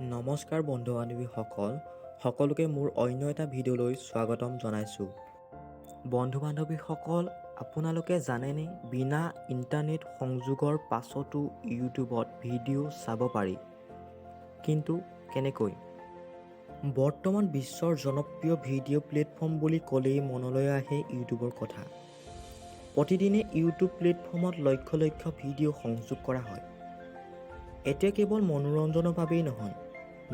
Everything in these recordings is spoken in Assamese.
নমস্কাৰ বন্ধু বান্ধৱীসকল, সকলোকে মোৰ অন্য এটা ভিডিঅ'লৈ স্বাগতম জনাইছোঁ। বন্ধু বান্ধৱীসকল, আপোনালোকে জানেনে বিনা ইণ্টাৰনেট সংযোগৰ পাছতো ইউটিউবত ভিডিঅ' চাব পাৰি? কিন্তু কেনেকৈ? বৰ্তমান বিশ্বৰ জনপ্ৰিয় ভিডিঅ' প্লেটফৰ্ম বুলি ক'লেই মনলৈ আহে ইউটিউবৰ কথা। প্ৰতিদিনে ইউটিউব প্লেটফৰ্মত লক্ষ লক্ষ ভিডিঅ' সংযোগ কৰা হয়। এতিয়া কেৱল মনোৰঞ্জনৰ বাবেই নহয়,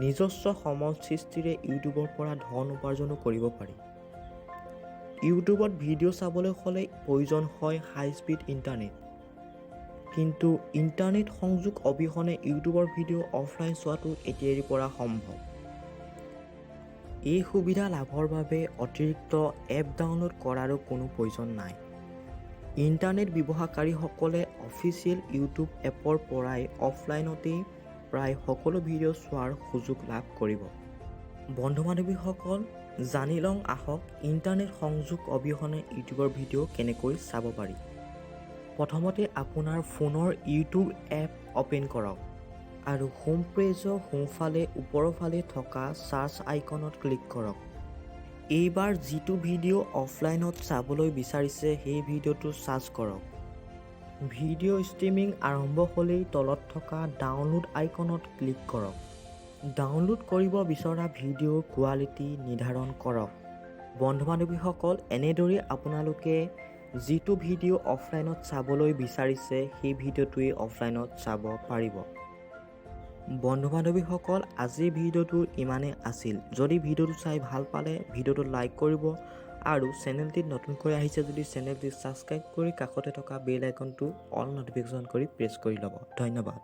নিজস্ব সমল সৃষ্টিৰে ইউটিউবৰ পৰা ধন উপাৰ্জনো কৰিব পাৰি। ইউটিউবত ভিডিঅ' চাবলৈ হ'লে প্ৰয়োজন হয় হাই স্পীড ইণ্টাৰনেট। কিন্তু ইণ্টাৰনেট সংযোগ অবিহনে ইউটিউবৰ ভিডিঅ' অফলাইন চোৱাটো এতিয়াৰে পৰা সম্ভৱ। এই সুবিধা লাভৰ বাবে অতিৰিক্ত এপ ডাউনলোড কৰাৰো কোনো প্ৰয়োজন নাই। ইণ্টাৰনেট ব্যৱহাৰকাৰীসকলে অফিচিয়েল ইউটিউব এপৰ পৰাই অফলাইনতেই প্ৰায় সকলো ভিডিঅ' চোৱাৰ সুযোগ লাভ কৰিব। বন্ধু বান্ধৱীসকল, জানি লওঁ আহক ইণ্টাৰনেট সংযোগ অবিহনে ইউটিউবৰ ভিডিঅ' কেনেকৈ চাব পাৰি। প্ৰথমতে আপোনাৰ ফোনৰ ইউটিউব এপ অ'পেন কৰক আৰু হোম পেজৰ সোঁফালে ওপৰৰ ফালে থকা চাৰ্চ আইকনত ক্লিক কৰক। এইবাৰ যিটো ভিডিঅ' অফলাইনত চাবলৈ বিচাৰিছে, সেই ভিডিঅ'টো চাৰ্চ কৰক। ভিডিঅ' ষ্ট্ৰীমিং আৰম্ভ হ'লেই তলত থকা ডাউনলোড আইকনত ক্লিক কৰক। ডাউনলোড কৰিব বিচৰা ভিডিঅ'ৰ কোৱালিটি নিৰ্ধাৰণ কৰক। বন্ধু বান্ধৱীসকল, এনেদৰেই আপোনালোকে যিটো ভিডিঅ' অফলাইনত চাবলৈ বিচাৰিছে, সেই ভিডিঅ'টোৱেই অফলাইনত চাব পাৰিব। বন্ধু বান্ধৱীসকল, আজিৰ ভিডিঅ'টো ইমানেই আছিল। যদি ভিডিঅ'টো চাই ভাল পালে ভিডিঅ'টো লাইক কৰিব আৰু চেনেলটিত নতুনকৈ আহিছে যদি চেনেলটি ছাবস্ক্ৰাইব কৰি কাষতে থকা বেল আইকনটো অল ন'টিফিকেশ্যন কৰি প্ৰেছ কৰি ল'ব। ধন্যবাদ।